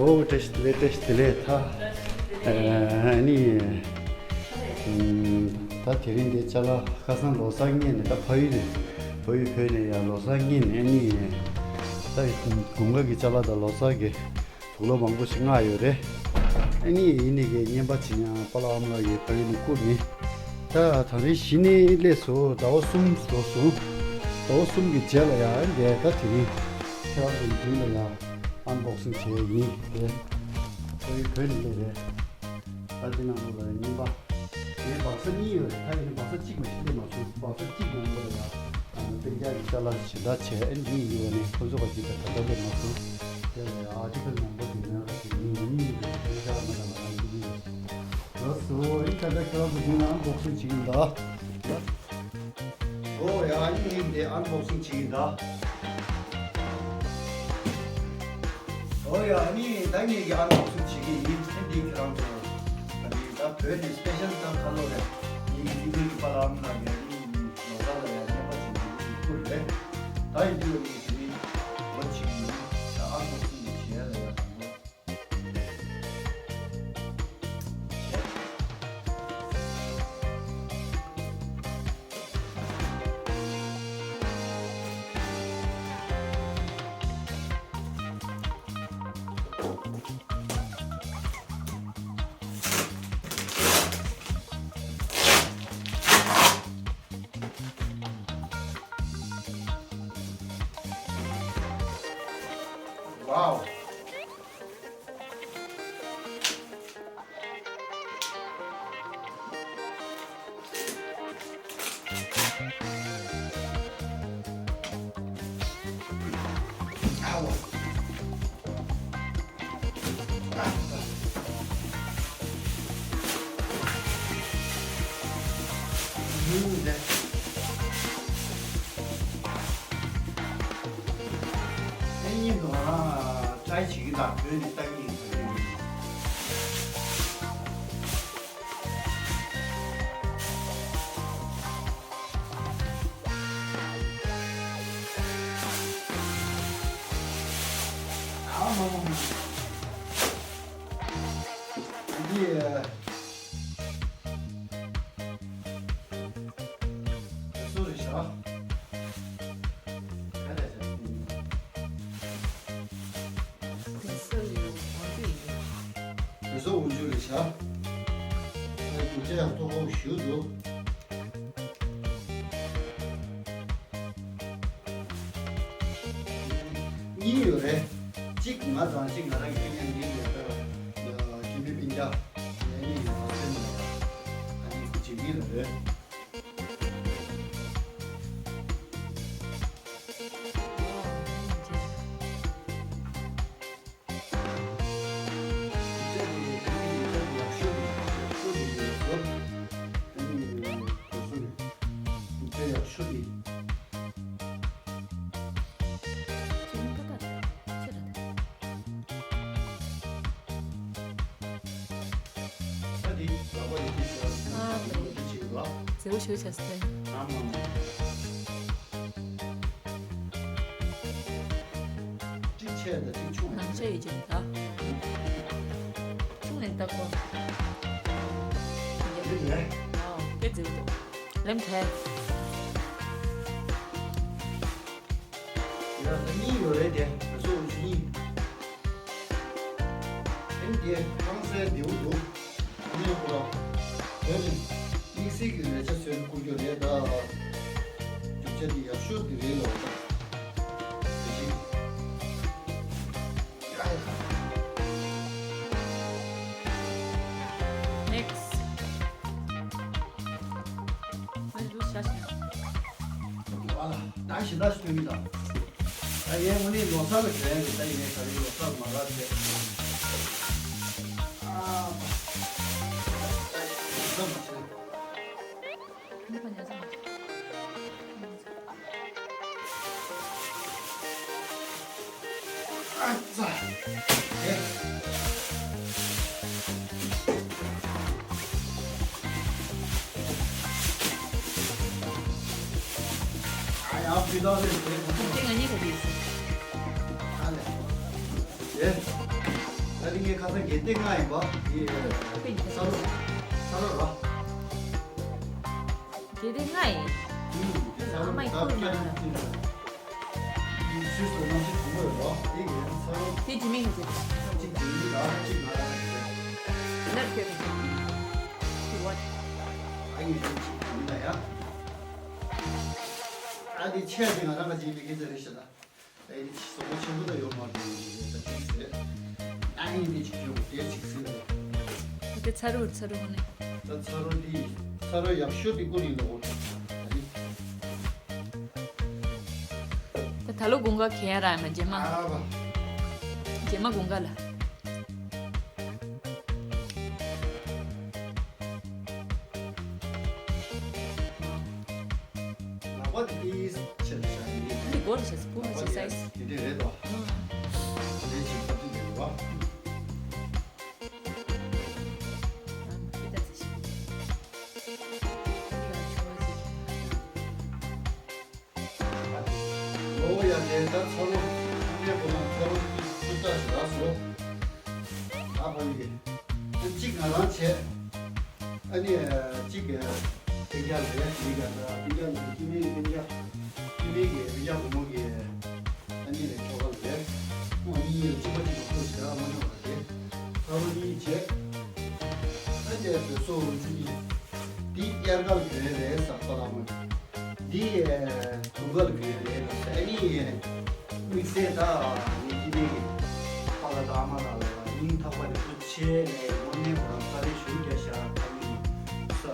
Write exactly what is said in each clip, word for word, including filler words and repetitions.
ཨོ་བཀྲ་ཤིས་བདེ་ལེགས། བཀྲ་ཤིས་བདེ་ལེགས། ད་ཨ་ནི་ད་དེ་རིང་འདི་ཅ་ལག་ཁ་སང་ལོ་གསར་སྔོན་ནས་ད་ཕ་ཡུལ་ནས་ཕ་ཡུལ་བོད་ནས་ཡར་ལོ་གསར་སྔོན་ནས་ཨ་ནི་ད་དགུན་ཁ་གི་ཅ་ལག་དང་ལོ་གསར་གི་དུག་ལོག་མང་པོ་ཞིག་མངགས་ཡོད་རེད། ཨ་ནི་ཡིན་ནི་གི་རྔན་པ་བྱེད་ཡང་པཱ་ལགས་ཨ་མ་ལགས་ཀྱིས་ཕ་ཡུལ་ནས་བསྐུར་ཡིན། ད་ད་རེས་གཞི་ནས་སླེབས་སོང་། ཟླ་བ་གསུམ་འགྲོ་སོང་། ཟླ་བ་གསུམ་གྱི་རྗེས་ལ་ཡང་འདས་ད་དེ་རིང་ཁྱེད་རང་ཚོའི་མདུན་ལ་ཡང་ཨན་བོག་སིང་བྱས་ཡིན་རེད། ཕ་ཡུལ་བོད་ནས་སླེབས་རེད། ད་འདི་ནང་ལོགས་ལ་རྔན་པ། ངའི་སྦག་ས་གཉིས་ཡོད་རེད། ད་ཡིན་ན་སྦག་ས་གཅིག་མ་གཏོགས་སླེབས་མ་སོང་། སྦག་ས་གཅིག་ནང་ལོགས་ལ་ཡང་ཨ་ནི་སྟོན་རྒྱག་གི་ཅ་ལག་གཞན་དག་བྱས། ཨ་ནི་འདི་ཡིན་ཡོད་ནས་ཁོ་ཚོ་ག་ཅིག་ད་ད་ལྟ་སླེབས་མ་སོང་། དེ་ལ་ཡང་ཨར་ཊི་ཀལ་མང་པོ་འདུག་ན་ག་ཅིག་ཡིན་ཡང་གཉིས་ཡོད་རེད། སྟོན་རྒྱག་མ་དང་ང་རང་གཉིས་ཡོད། ལགས་སོ། ཨ་ནི་ད་ལྟ་ཁྱེད་རང་ཚོ་འདི་ན་ཨན་བོག་སིང་བྱེད་ཀྱི་ཡིན་ད། ཨོ་ཡ། ཨ་ནི་ངས་འདི་ཨན་བོག་སིང་བྱེད་ཀྱི་ཡིན་ད། ཨོ་ཡ། ཨ་ནི་ད་ངས་ཀྱི་ཨན་བོག་སིང་བྱེད་ཀྱི་ཡིན། ཨ་འདི་ཁྱེད་རང་ཚོ་ཨ་ནི་ད་བོད་ནས་སི་པེ་ཤལ་ད་ཁ་ལོ་རེད། ངས་ཀྱི་འདི་བོད་ཀྱི་པཱ་ལགས་ཨ་མ་ལགས་ཀྱི་ཨ་ནི་ལོ་གསར་ལ་ཡང་རྔན་པ་བྱེད་ཀྱི་ཡིན་ཁུལ་རེད། ད་ཡིན་དུས་ཨ་ནི་དེ་ནི་ལོ་བྱེད་ཀྱི་ཡིན། ད་ཨན་བོག་སིང་གི་བྱེད་ཡ་ལ་ཡ་དང་པོ། Wow. སུ་རེད་ཤག་ག་རེ་རེད། དེ་སུ་ཡིན་ནམ་དགོངས་རྒྱུ་ཡིན། དེ་ཚོ་འོན་ཆུ་རེད་ཤག་ཨ་རྒྱུ་ཆ་ཡང་ཐོག་ཧོག་ཞུ་འདུག་གཉིས་ཡོད་རེད། གཅིག་ང་དང་གཅིག་ང་རང་གི་ཁེ་ཉན་འདི་ཡོད་པ། ཁྱིམ་མི་སྤུན་ཀྱག་ངེད་གཉིས་ཡོད་པ་སེམས་ལ་ཡ། ཨ་ནི་གཅིག་གཉིས་ལ་རེད། ཟེའུ་ཞིག་བྱས་ཟེར། གཅིག་ཆད་དང་གཅིག་ཆུང་ནང་ཆད་ཡོད་ཀྱི་རེད་ད། ཆུང་ནས་ལྟ་གོ། ཨའོ་དཔེ་མཛེས་པོ་འདུག་ལེམ་ཐལ། ཡ་ད་གཉིས་ཡོད་རེད་དེ། ང་ཚོ་འོན་ཆུ་གཉིས། ཨེམ་དེ་རྐང་སའི་ལྡེའུ་འདུག་ཨ་ནི་ཁོ་ར། བོད་ནས་དམིགས་བསལ་གྱི་ལས་བྱ་བཟོས་ནས་བསྐུར་རྒྱུ་རེད་ད། རྒྱུ་ཆ་འདི་ཡག་ཤོས་འདི་རེད་ལོ་ད། དེ་བཞིན། ཡ་ཡ། Next. ཨ་ནི་ལུས་བྱ་ཞིང་། ཨ་ལ། ད་ཞི་ད་ཞི་ཐོན་མི་དང་། ད་ཡའི་དངོས་གནས་ལོ་གསར་ལ་གྱོན་ཡ་རེད། ད་ཡིན་ནའི་ད་རེས་ལོ་གསར་མ་རག་བྱས། ཨ་ད་ཞི་ད་མ་བྱེད། ཨ་ཙ། ཨེ། ཨ་ཡ་ཕི་ལོ་རེད་རེད། དེ་ང་གཉིས་ཀ་དེ་ཡིན། ཨ་ལེ། ཨེ། ད་ ངས་ཁ་སང་གལ་ཏེ་ལྔ་ཡིན་པ། དེ་ས་རོ། ས་རོ་ར། གལ་ཏེ་ལྔ་ཡིན། ཨུམ། དེ་ས་རོ། ཨ་མ་ཡི་ད་ཁུར་མ་ཁྱེད་རང་ཚོས་སུས་སུ་གནམ་གཤིས་གྲང་མོ་ཡོད་པ། དེ་ཡིན་ས་རོ། དེ་ཇི་མིང་གི་ཅིག་ཅིག་ཇི་མིང་ལ་ཅིག་ང་རང་གི་ནར་ཁྱོད་ཀྱི་ཅིག་ཝ། ཨ་ཡིན་ཅིག་ཇི་མིང་ལ་ཡ། ཨ་དེ་ཆེ་དེ་ང་རང་ག་ཅིག་མི་སྐད་ཆ་རེད་ཤག་ད། ཨེ་ནི་བཟོ་པོ་ཆེན་པོ་ད་ཡོད་མ་རེད་ཟེར་ད་ཅིག་ཟེར། ཨ་ནི་འདི་ཅིག་ཡོང་དེ་ཅིག་ཟེར་ལ། དེ་ཚ་རུ་ཚ་རུ་ནི། ད་ཚ་རུ་འདི་ཚ་རུ་ཡག་ཤོས་འདི་ཀུན་ཡིན་ལ་འོ། ཨ་ནི། ད་ད་ལོ་དགུན་ཁ་གས་ར་མ་རྗེས་མ། ཨ་བ། རྗེས་མ་དགུན་ཁ་ལ། ལག་པ་དེ་ཏིས་ཆེར་བཞག་ཡིན། འདི་སྒོར་བྱས་སྤུ་མ་ཆེ་སའི་སི། དེ་འདྲས་རེད་དོ། ཨང་། དེ་འདྲས་ཅིག་བབ་དུས་རེད་དོ། ཨང་། འདི་ད་ཚེ་ཞིག་འདི་ལ་ཆུང་བ་ཞིག་ལོ་ཡ་ལས་ད་ཚ་རོ། ཨ་ནེ་བུ་ལ་ཚ་རོ་ཏིས་ཏིས་ཏ་ཞིག་རག་སོ། ཨ་ཕ་ཡི། གཅིག་ང་རང་བྱས། ཨ་ནི་གཅིག་གི་སྤུན་ཀྱག་རེད། མི་ག་ད་སྤུན་ཀྱག་ནི་སྐྱེ་དམན་གྱི་སྤུན་ཀྱག་སྐྱེ་དམན་གྱི་སྤུན་ཀྱག་བུ་མོ་གི་ཨ་ནི་ཁྱོ་ག་རེད། ཁོང་གཉིས་གཅིག་པ་གཅིག་པ་ཁུར་བྱས་ཨ་མ་ཉོ་བ་རེད། ཁ་རོ་གཉིས་བྱས། ཨ་ནི་བཟོད་གསོ་རུ་ཆུ་གཉིས། འདི་དབྱར་ཁ་ལ་གྱོན་རེད་ཟེར་པ་ལ་མ། འདི་དུང་དཀར་གྱི་རེད་ལ་ཟེར་ནི་ཡིན། དམིགས་བསལ་ད་ངས་ཀྱི་ནི་ཕ་ལ་དང་མ་ལ་ལ་སྙིང་ཐག་པ་ནས་ཐུགས་རྗེ་ཆེ་ནས་དངོས་གནས་ཁོ་རང་ཕ་རེ་ཞུ་རྒྱ་ཤ་ཁ་ནི་ས་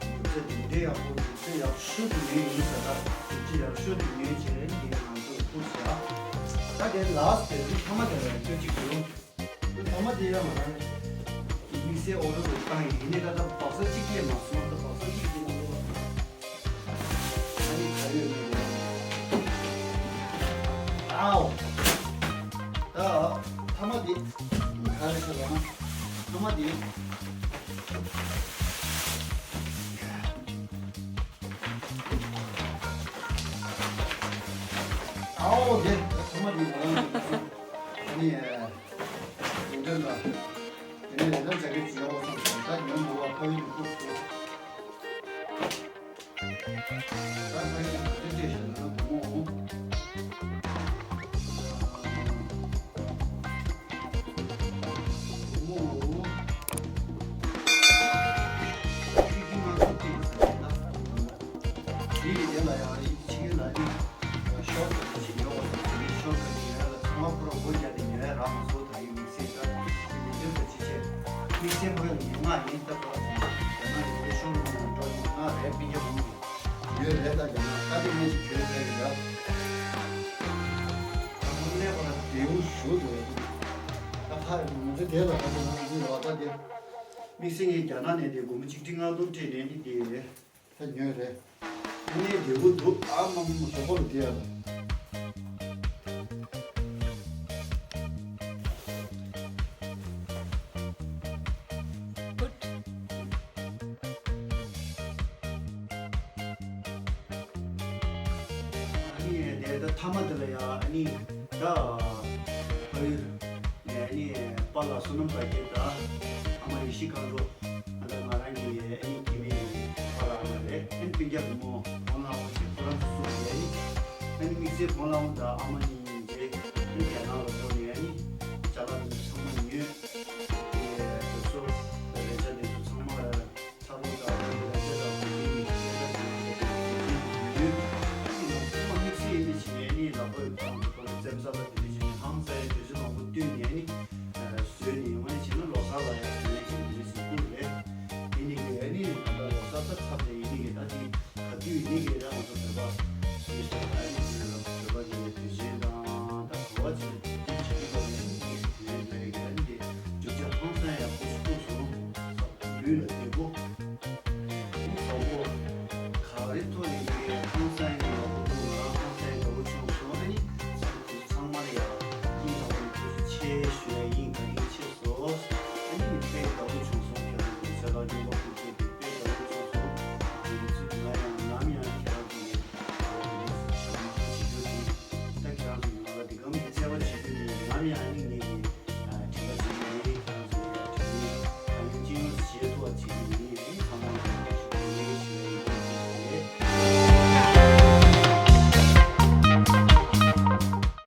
རྒྱུ་ཚེ་འདི་འདྲའི་ཡག་པོ་རྒྱུ་ཚེ་ཡག་ཤོས་དེ་ངས་ཡིན་ཟེར། ད་རྒྱུ་ཚེ་ཡག་ཤོས་དེ་ངས་བྱས་ནས་ང་ཚོར་ཐུགས་རྗེ་ཆེ། ད་དེ་ལ་དེ་རིགས་ཐ་མ་དེ་ལ་ཁྱོད་ཅིག་གྱུར། ཐ་མ་དེ་ཡང་ང་རང་དམིགས་བསལ་ཨོ་ཌར་བཏང་ཡིན། ཡིན་ནའི་ད་ལྟ་སྦག་ས་གཅིག་སླེབས་མ་སོང་། ད་སྦག་ས་གཅིག་དེ་ནང་ལོགས་ཨ་ནི་ག་རེ་ཡོད་མེད་དེ། ཨའོ། ད་ཐ་མ་དེ་ག་རེ་ཟེར་བ་ན། ཐ་མ་དེ། ཨའོ་དེ་ཐ་མ་དེ་ང་རང་ཨ་ནི། ཡིན་དོན་དང་། དེ་ནས་ལས་ཀ་བྱ་གི་བྱེད་ཡོང་བསམ་སོང་། ད་ཉོན་མོ་བ་ཕ་ཡུལ་དུ་སྐུ་སུ། ད་ཕ་ཡུལ་དུ་ག་རེ་བྱས་ཤག་ན་བུ་མོ། བུ་མོ། ཁྱི་ཁྱི་ང་ཚོ་གཅིག་ཟེར་ན། དེ་ཡི་དེ་ལ་ཡང་ཡིད་ཆེས་ལ་ནི། ཤོག་གྲངས་ཅིག་ཉོ་བ་དང་། དེ་ནས་ཤོག་གྲངས་ཉོ་ཡ་ལ་ཚང་མ་ཁོ་རང་སྒོ་བརྒྱབ་ནས་ཉོ་ཡ་རག་མ་སོང་། ད་ཡིན་དམིགས་བསལ་ད་དེ་མི་འདོད་པ་ཅི་བྱེད། དམིགས་བསལ་ཁོ་རང་ཉན་ངག་ཡིན་ད་ག་ཟེར་ན། རྒྱ་ནག་ཡོད་པའི་ཤོག་ལུང་ནང་འགྲོ་ཡོང་ང་རེད། སྤུན་ཀྱག་བུ་མོ་ཡོད་རེད། ད་རྒྱ་ནག་ད་དེ་ངས་ཅིག་གྱོན་ཐལ་ཡིན་ད། ད་ཁོ་གནས་པ་ལ་བདེའུ་ཞུ་འདུག་ད་ཁ་ང་ཚོ་དེ་ལ་ད་དེ་ང་ཚོའི་ལོ་ད་དེ་དམིགས་བསལ་ངས་རྒྱ་ནག་ནས་དེ་སྒོར་མོ་ཆིག་ཁྲི་ལྔ་སྟོང་སྤྲད་ནས་ནི་དེ། ད་ཉོས་རེད། ཨ་ནེ་བདེ་པོ་འདུག་ཨ་མ་མ་བཟོ་པོ་ལ་བསྡད་ཡ་ལ། ཨ་ནི་དེ་ད་ཐ་མ་དེ་ལ་ཡ་ཨ་ནི་ད་ཕ་ཡུལ་ནས་ཨ་ནི་པཱ་ལགས་བསོད་ནམས་དགའ་སྐྱིད་དང་ཨ་མ་ཡེ་ཤེས་མཁའ་འགྲོ། ཨ་ད་ང་རང་གི་ཨ་ནི་སྐྱེ་དམན་གྱི་ཕ་ར་ཨ་མ་རེད། ཨ་ནི་སྤུན་ཀྱག་བུ་མོ་ཕོ་ལྷ་དབང་ཞེས་ཁོ་རང་ཚོ་གསུམ་རེད། ཨ་ནི་དམིགས་བསལ་ཕོ་ལྷ་དབང་དང་ཨ་མ་གཉིས་རེད། ཨ་ནི་རྒྱ་ནག་ལ་འགྲོ་ནས་ཨ་ནི་ཅ་ལག་འདི་ཚོ་ཚང་མ་ཉོས། ཨ་ནི་རྒྱ་མཚོ་རས་ཆ་འདི་ཚོ་ཚང་མ་ཚ་རོགས་དང་ཨ་ནི་རས་ཆ་དང་གོས་ཆེན་གྱི་ཤེས་ལ་དང་ཉོས། ཨ་ནི་ང་ཚོ་ཚང་མ་དམིགས་བསལ་ཡིན་ནི་བྱས་ནས་ཨ་ནི་ལག་པ་ཡི་ཁོ་རང་ཚོ་ཁོ་རང་བཙེམ་ཟ་ལ་དེ་འདྲ་བྱས་ནས་ཧང་སང་ཡ་དུས་ཚོད་མང་པོ་བསྟུན་ནས་ཨ་ནི། བཟོས་ནས་དངོས་གནས་བྱས་ན་ལོ་གསར་ལ་ཡང་བཟོས་ནས་བྱས་ནས་རེད་ཟེར་ཀུན་རེད། ཡིན་ནི་གི་ཨ་ནི་ད་ལྟ་ལོ་གསར་ད་ཚར་ཏེ་ཡིན་ནི་གི་ད་དེ་ག་དུས་ཡིན་ནི་གི་ད་ང་ཚོ་བོད་པ་ཡོད་ས་ད་ཨ་ནི་དེ་ལ་བོད་པ་གི་དུས་ཆེན་དང་ད་ག་བ་ཅིག་དེ་བྱེད་ཀྱི་ཡོད་ནས་ཨ་ནི་དེ་དུས་ཆེན་ལ་ཡི་གི་ཨ་ནི་དེ་རྒྱུ་ཆ་ཧང་སང་ཡག་པོ་ཞིག་ཐུག་སོང་། ལུས་ལ་བདེ་པོ།